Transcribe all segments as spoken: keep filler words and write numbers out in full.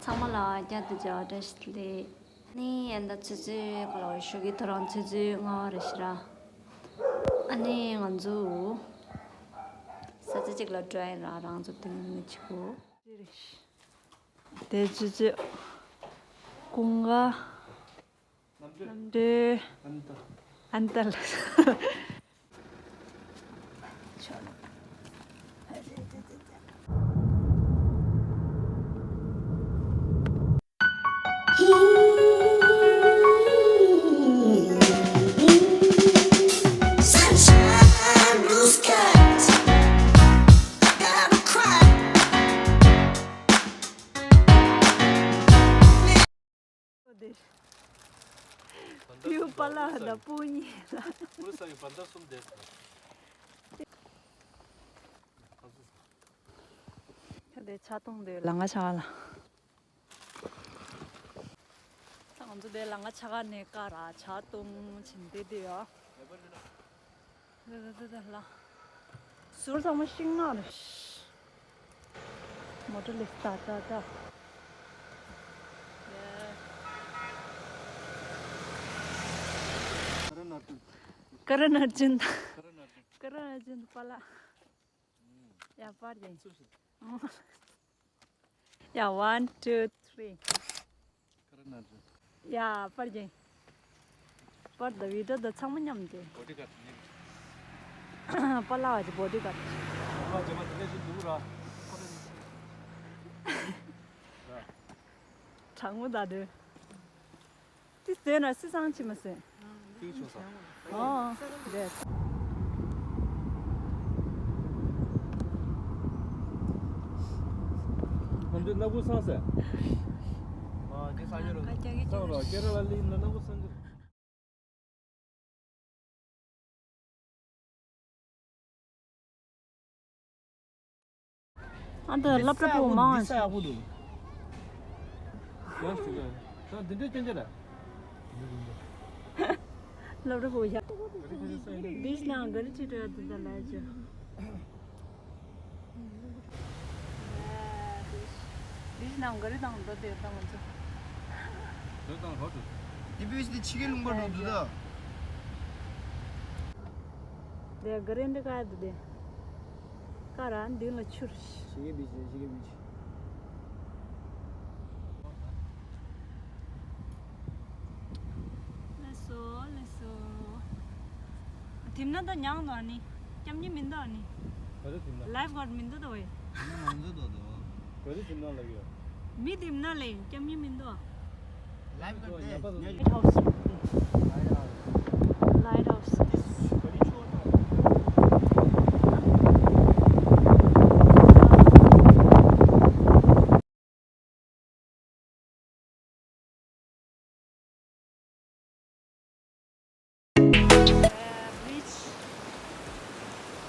ཚང་མ་ལ་བསྐྱར་དུ་མཇལ་བ་བཀྲ་ཤིས་བདེ་ལེགས། ཨ་ནི་ཨ་ད་ཆུ་ཚོད་ག་ལ་བ་ཞོགས་ཀའི་ཐོ་རངས་ཆུ་ཚོད་ལྔ་པ་རེད་ཤག་ཨ་ནི་ང་ཚོ་ས་ཆ་གཅིག་ལ་འགྲོ་ཡིན་ར། རང་ཚོ་དུས་ངན་མི་བྱེད་གོ། དེ་ཆུ་ཚོད་ཀུན་དགའ། གནམ་གྲུ། ཨན་ཏ། ཨན་ཏ་ལ། Sunshine, blue skies, I gotta cry. པིའུ་པ་ལགས་དང་སྤུན་ཉེ་ལགས། ད་དེ་ཆ་གཏོང་དེ་ལ་ང་ཆ་ག་ལ། ད་ང་ཚོ་དེ་ལ་ང་ཆ་ག་ནས་ཀ་ར་ཆ་གཏོང་བྱིན་དེ་དེ་ཡོད། ད་ད་ད་ད་ལ། ཟུར་ཚང་མ་ཤིང་ནགས་རེད། མོ་ཊ་ལེ་ད་ད་ད། ཀ་ར་ནར་ཅུན། ཀ་ར་ནར་ཅུན། ཀ་ར་ནར་ཅུན་པ་ལགས། ཡ་པར་རྒྱན། ཡ། One, two, three. ཡ། པར་རྒྱན། པར་དང་བི་ཌིའོ་དང་ཚང་མ་མཉམ་དུ། པ་ལགས་ཀྱི་བོ་ཌི་གཱཌ། གྲང་མོ་ད་དུ། དེ་བཟོས་ན་སི་སང་ཆི་མ་ཟེར། ཏིག་ཆུང་ས། ཨོ། རེད། ང་ཚོའི་སྣ་ཁུག་སང་ཟེར། ཨ། དེ་སང་ཉོ་རོགས། སང་རོགས། སྐད་ར་ལ་ལི་ཡིན་ན་སྣ་ཁུག་སང་གི། ཨ་ད་སློབ་གྲྭ་པོ་མང་འདི་ས་ཡག་པོ་འདུག་ཡང་ཞུ་གི། ད་འདི་འདྲའི་སྐྱོན་ཅི་རེད། སློབ་གྲྭ་པོ་ཡག་འདི་ནང་ག་རེ་བྱེད་འགྲོ་ཡ་འདི་ད་ལས་ཅི། འདི་ནང་ག་རེ་བཏང་འདུག་དེ་བཏང་ཚོ། དེ་བཏང་རོགས་བྱོས། འདི་བོད་ཀྱི་ཕྱི་རྒྱལ་ལུང་པ་འགྲོ་འདུག་ད། དེ་ག་རེ་འདི་ག་འདི་དེ། ཀ་ར་འདི་ལ་ཆུར། ཕྱི་རྒྱལ་བི་ཅི། ཕྱི་རྒྱལ་བི་ཅི། ལགས་སོ། ལགས་སོ། དེམ་ན་ད་མྱངས་དོ་ཨ་ནི། སྐྱབས་གཉིས་མིན་དོ་ཨ་ནི། ག་རེ་དེམ་ན། ལའིཕ་གཱཌ་མིན་དོ་ད་བས། དེམ་ན་ང་ཚོ་དོ་དོ། ག་རེ་དེམ་ན་ལབ་ཡོད། མི་དེམ་ན་ལས་སྐྱབས་གཉིས་མིན་དོ། ལའིཕ་གཱཌ་དེ། ལའིཊ་ཧའུ་སི། ལའིཊ་ཧའུ་སི།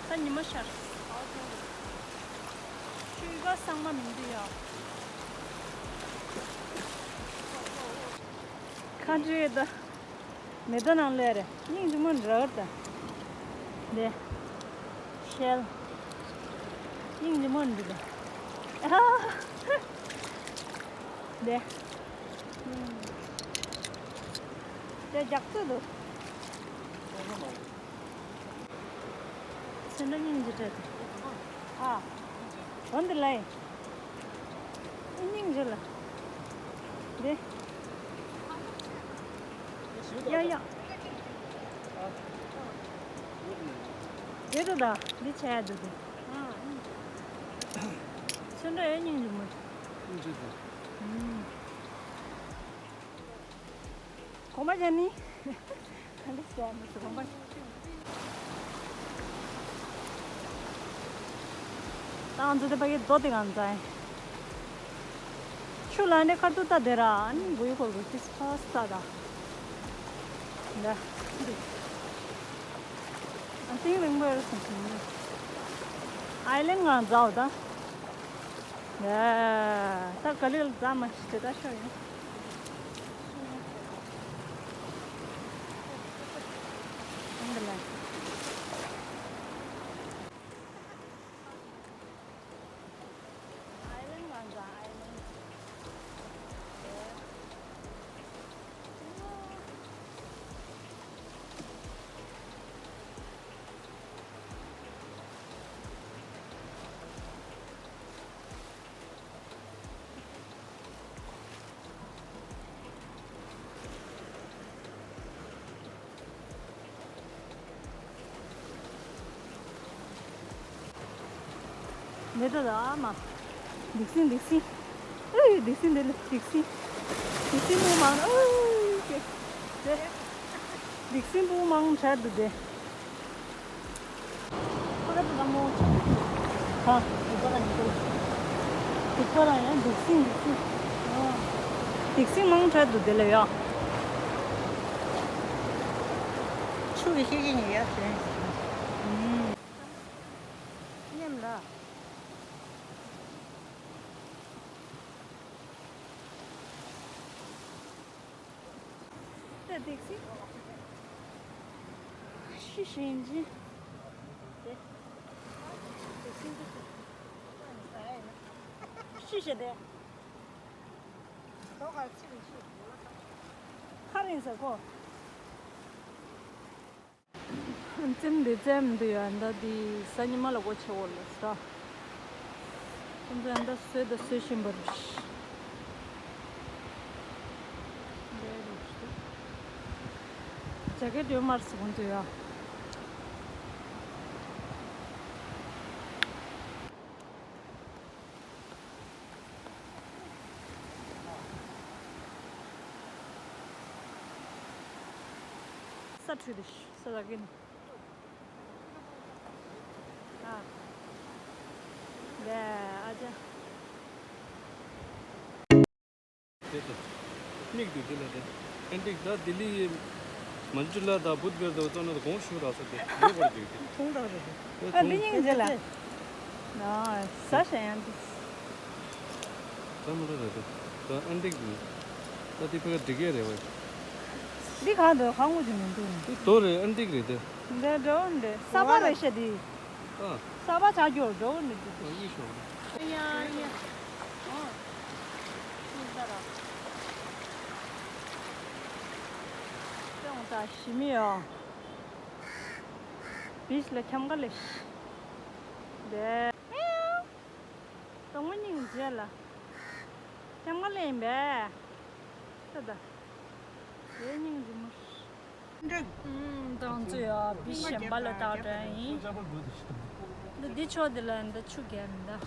ད་ཉི་མ་ཤར། ཆུ་ཡི་ག་སང་མ་མི་འདུག་ཡ། ཁ་འདྲེ་ད། མེ་ཏོག་ནང་ལོས་རེད། སྙིང་རྗེ་མོ་འདྲ་བར་ད། འདི། ཤེལ། སྙིང་རྗེ་མོ་འདི་ད། ཨ། འདི། ཨུམ། དེ་རྒྱག་ཚོད་འདུག་ཚོན་ཁྲ་སྙིང་རྗེ་སྤྲད་དེ། ཨ། འོན་ཏེ་ལའི། སྙིང་རྗེ་ལ། རེད། ཡ་ཡ། རེད་དོ་ད། འདི་བྱས་ཡ་འདུག་དེ། ཚོན་ཁྲ་ཡ་སྙིང་རྗེ་མོ། སྙིང་རྗེ་དང་། གོམ་པ་བྱས་ནི། ག་འདྲ་བྱས་ནི་གོམ་པ། ད་ང་ཚོ་དེ་ཕ་གི་རྡོ་དེ་གང་ཚ་ཡིན། ཆུ་ལ་ནི་ཁར་ཏུ་ལྟ་དེ་ར་ཨ་ནི་འབུ་ཡུ་གོར་གོར་ཏིས་ཕ་སྟ་ད། འདྲ། ཨ་ཏིང་རིང་པོ་ཡོད་སོང་སོང་ནི། ཨའི་ལན་ང་འཛའོ་ད། ད་ག་ལེ་ལ་འཛའ་མ་ཤི་དེ་ད་ཤོ་ཡིན། འདི་ལ། Island ང་འཛའ་island། མེད་ད་ད་མ། འདིག་སིན་འདིག་སིན། ཨེ་འདིག་སིན་འདི་ལ་འདིག་སིན། འདིག་སིན་པོ་མང་ཨེ་ཀེ། དེ། འདིག་སིན་པོ་མང་ཆར་འདུག་དེ། ཁོ་ར་ད་མོ་ཆ། ཧ། འདིག་པ་ར་ཡང་འདིག་སིན་འདིག་སིན། འདིག་སིན་མང་ཆར་འདུག་དེ་ལ་ཡ། ཆུ་གི་ཤེས་ཀྱི་ཉེ་ཡ་ཞེན། མཉམ་ལ། ད་འདིག་སིན། ཤི་ཞིང་ཅི། དེ། འདིག་སིན་ཅི་ཞི་ཞེ་དེ། ཁ་རིང་ཟེར་གོ། ཙེམ་འདི་ཙེམ་འདི་ཡ་འདི་འདི་ས་ཉི་མ་ལ་སྒོ་ཕྱེ་འོ་ལ་ས། ཙེམ་ཙེམ་འདི་སོས་ད་སོས་ཤིང་བར། ཇ་ཀེ་ཊི་ཡོད་མར་སི་གོང་དུ་ཡ། ས་འཁྲུད་དེ་ཤི་ས་ལ་གིན། ཨ། ལེ་ཨ་ཅག་དེ་དེ། མིག་དེ་དེ་ལ་དེ། ཨན་ཏིག་ད་ལྡི་ལི། མན་ཇུ་ལ་ད་བུད་བེར་དུ་ཙོ་ན་དགོང་ཞུ་ར་ས་དེ་ཡོད་པར་འདུག་དེ། ཐུང་དང་རེད། ཨ་འདི་སྙིང་རྗེ་ལ། ཨ་ཟ་ཞེ་ཡང་འདི། ད་མ་ར་ར་དེ། ད་ཨན་ཏིག་དེ། ད་དེ་ཕ་ག་འགྲིག་གི་རེད་བ། འདི་གང་དུ་གང་ངོ་ཅི་མི་འདུག་ནི། དེ་དོ་རེད་ཨན་ཏིག་རེད་དེ། འདི་འགྲོ་འདི་ས་པ་རེད་ཤ་དེ། ཨ། ས་པ་ཆ་རྒྱུ་འགྲོ་ནི་དེ། ཨ་ཡི་ཤོ། ཡ་ཡ། ཨ། ཤིང་རྟ་ར། ཅོང་ཙ་ཞི་མི་ཡོ། བིས་ལ་འཁྱམ་ག་ལེ། དེ། དོང་མོ་སྙིང་རྗེ་ལ། འཁྱམ་ག་ལེ་ཡིན་པས། ད་ད། དེ་སྙིང་རྗེ་མོ། ཨུམ། ཏང་ཙུ་ཡ་བི་གཞན་པ་ལ་བཏགས་དྲན་ཡིན། འདི་འདི་ཕྱོགས་འདི་ལ་འདི་ཆུ་རྒྱབ་མི་འདའ།